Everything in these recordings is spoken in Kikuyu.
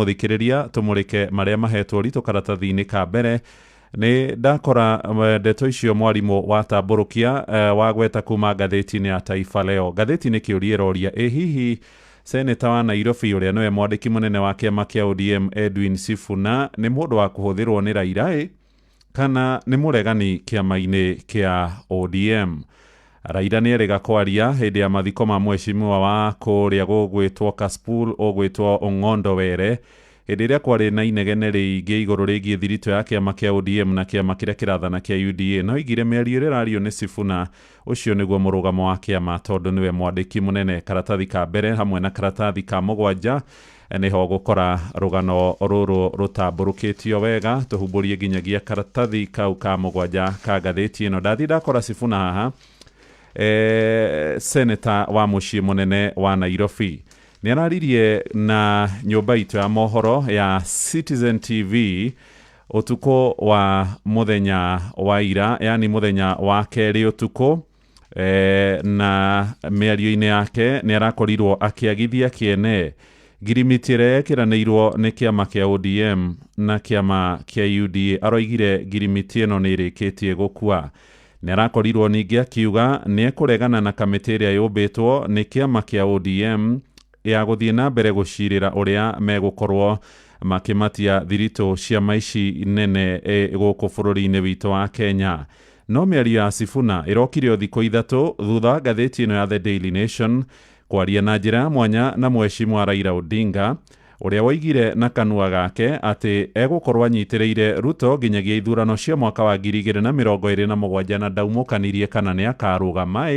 Mũthikĩrĩria, tũmũrĩke marĩa mahetwo ũritũ karatathi-inĩ ka mbere. Nĩ ndakora ndeto icio mwarimũ watambũrũkia wagweta kuma ngathĩti-inĩ ya Taifa Leo. Ngathĩti-inĩ kĩũria ĩroria, ĩ hihi Seneta wa Nairobi ũrĩa nĩwe mwandĩki mũnene wa kĩama kĩa ODM Edwin Sifuna nĩ mũndũ wa kũhũthĩrwo nĩ Raila ĩ kana nĩ mũregani kĩama-inĩ kĩa ODM? Raila nĩ erĩga kwaria hĩndĩ ya mathiko ma mweshimiwa wa kũrĩa gũgwĩtwo Kasipul ũgwĩtwo Ong'ondo Were hĩndĩ ĩrĩa kwarĩ na inegene rĩingĩ igũrũ rĩgiĩ thiritũ ya kĩama kĩa ODM na kĩama kĩrĩa kĩrathana kĩa UDA. No oigire mĩario ĩrĩa ĩrario nĩ Sifuna ũcio nĩguo mũrũgamo wa kĩama tondũ nĩwe mwandĩki mũnene. Karatathi ka mbere hamwe na karatathi ka mũgwanja nĩho gũkora rũgano rũrũ rũtambũrũkĩtio wega. Tũhumbũrie nginyagia karatathi kau ka mũgwanja ka ngathĩti ĩno. Ndathiĩ ndakora Sifuna haha, seneta wa mũciĩ mũnene wa Nairobi nĩ araririe na nyũmba itũ ya mohoro ya Citizen TV ũtukũ wa mũthenya wa ira, yani mũthenya wa kerĩ ũtukũ. Na mĩario-inĩ yake nĩ arakorirwo akĩagithia kĩene ngirimiti ĩrĩa yekĩranĩirwo nĩ kĩama kĩa ODM na kĩama kĩa UDA. Aroigire ngirimiti ĩno nĩ ĩrĩkĩtie gũkua. Nĩ arakorirwo ningĩ akiuga nĩ ekũregana na kamĩtĩ ĩrĩa yũmbĩtwo nĩ kĩama kĩa ODM ya gũthiĩ na mbere gũcirĩra ũrĩa megũkorwo makĩmatia thiritũ ciama ici nene gũkũ bũrũri-inĩ witũ wa Kenya. No mĩario ya Sifuna ĩrokire o thikũ ithatũ thutha wa ngathĩti ĩno ya The Daily Nation kwaria na njĩra ya mwanya na mweshimwa Raila Odinga ũrĩa woigire na kanua gake atĩ egũkorwo anyitĩrĩire Ruto nginyagia ithurano cia mwaka wa 2027 na ndaumũkanirie kana nĩ akarũgama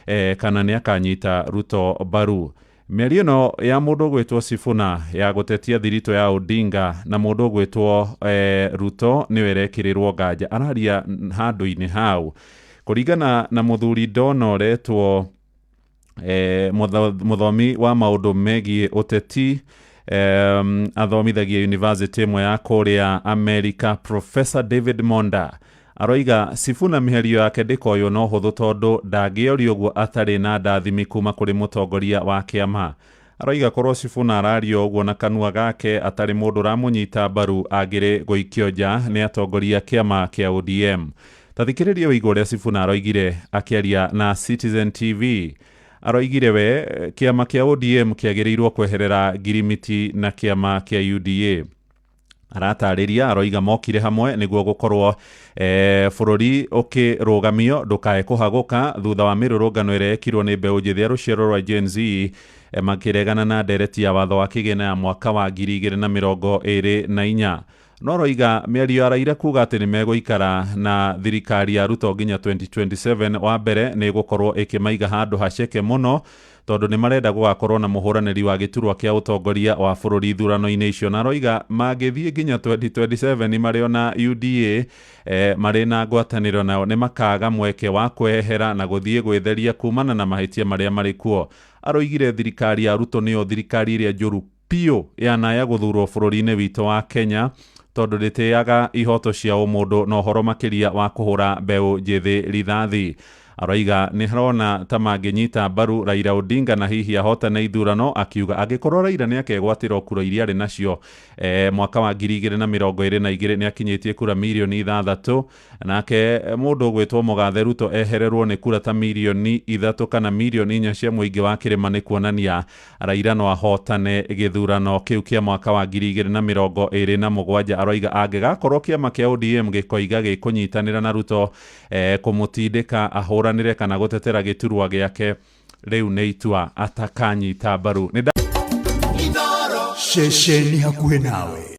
ĩ kana nĩ akanyita Ruto mbaru. Mĩario ĩno ya mũndũ ũgwĩtwo Sifuna ya gũtetia thiritũ ya Odinga na mũndũ ũgwĩtwo Ruto nĩyo ĩrekĩrĩrwo nganja. Araria handũ-inĩ hau kũringana na mũthuri ndona ũretwo mũthomi wa maũndũ megiĩ ũteti, athomithagia university ĩmwe ya kũrĩa America, Professor David Monda aroiga Sifuna mĩario yake ndĩkoywo no hũthũ tondũ ndangĩorio ũguo atarĩ na ndathimi kuma kũrĩ mũtongoria wa kĩama. Aroiga korwo Sifuna arario ũguo na kanua gake atarĩ mũndũ ũramũnyita mbaru angĩrĩ gũikio nja nĩ atongoria kĩama kĩa ODM. Ta thikĩrĩria ũigue ũrĩa Sifuna aroigire akĩaria na Citizen TV. Aroigire we kĩama kĩa ODM kĩagĩrĩirwo kweherera ngirimiti na kĩama kĩa UDA. Aratarĩria aroiga mokire hamwe nĩguo gũkorwo bũrũri ũkĩrũgamio ndũkae kũhagũka thutha wa mĩrũrũngano ĩrĩa yekirwo nĩ mbeũ njĩthĩ ya rũciaro rwa Gen Z makĩregana na ndereti ya watho wa kĩgĩna ya mwaka wa 2024. No aroiga mĩario ya Raila kuga atĩ nĩ megũikara na thirikari ya Ruto nginya 2027 wa mbere nĩ ĩgũkorwo ĩkĩmaiga handũ haceke mũno tondũ nĩ marenda gũgakorwo na mũhũranĩri wa gĩturwa kĩa ũtongoria wa bũrũri ithurano-inĩ icio. Na aroiga mangĩthiĩ nginya 2027 marĩ ona UDA marĩ na ngwatanĩro nao nĩ makaga mweke wa kwehera na gũthiĩ gwĩtheria kumana na mahĩtia marĩa marĩ kuo. Aroigire thirikari ya Ruto nĩyo thirikari ĩrĩa njũru biũ yanaya gũthurwo bũrũri-inĩ witũ wa Kenya tondũ ndĩtĩaga ihoto cia ũmũndũ na ũhoro makĩria wa kũhũra mbeũ njĩthĩ rithathi. Aroiga nĩ harona ta mangĩnyita mbaru Raila Odinga na hihi ahotane ithurano, akiuga angĩkorwo Raila nĩ akegwatĩra kura iria arĩ nacio mwaka wa 2022 nĩ akinyĩtie kura mirioni 6, nake mũndũ ũgwĩtwo Mũgathe Ruto ehererwo nĩ kura ta mirioni 3 kana mirioni 4 cia mũingĩ wa kĩrĩma nĩ kuonania Raila no ahotane gĩthurano kĩu kĩa mwaka wa 2027. Aroiga angĩgakorwo kĩama kĩa ODM gĩkoiga gĩkũnyitanĩra na Ruto kũmũtindĩka ahũranĩre kana gũtetera gĩturwa gĩake, rĩu nĩ itua atakanyita mbaru. Ceceni hakuhĩ nawe.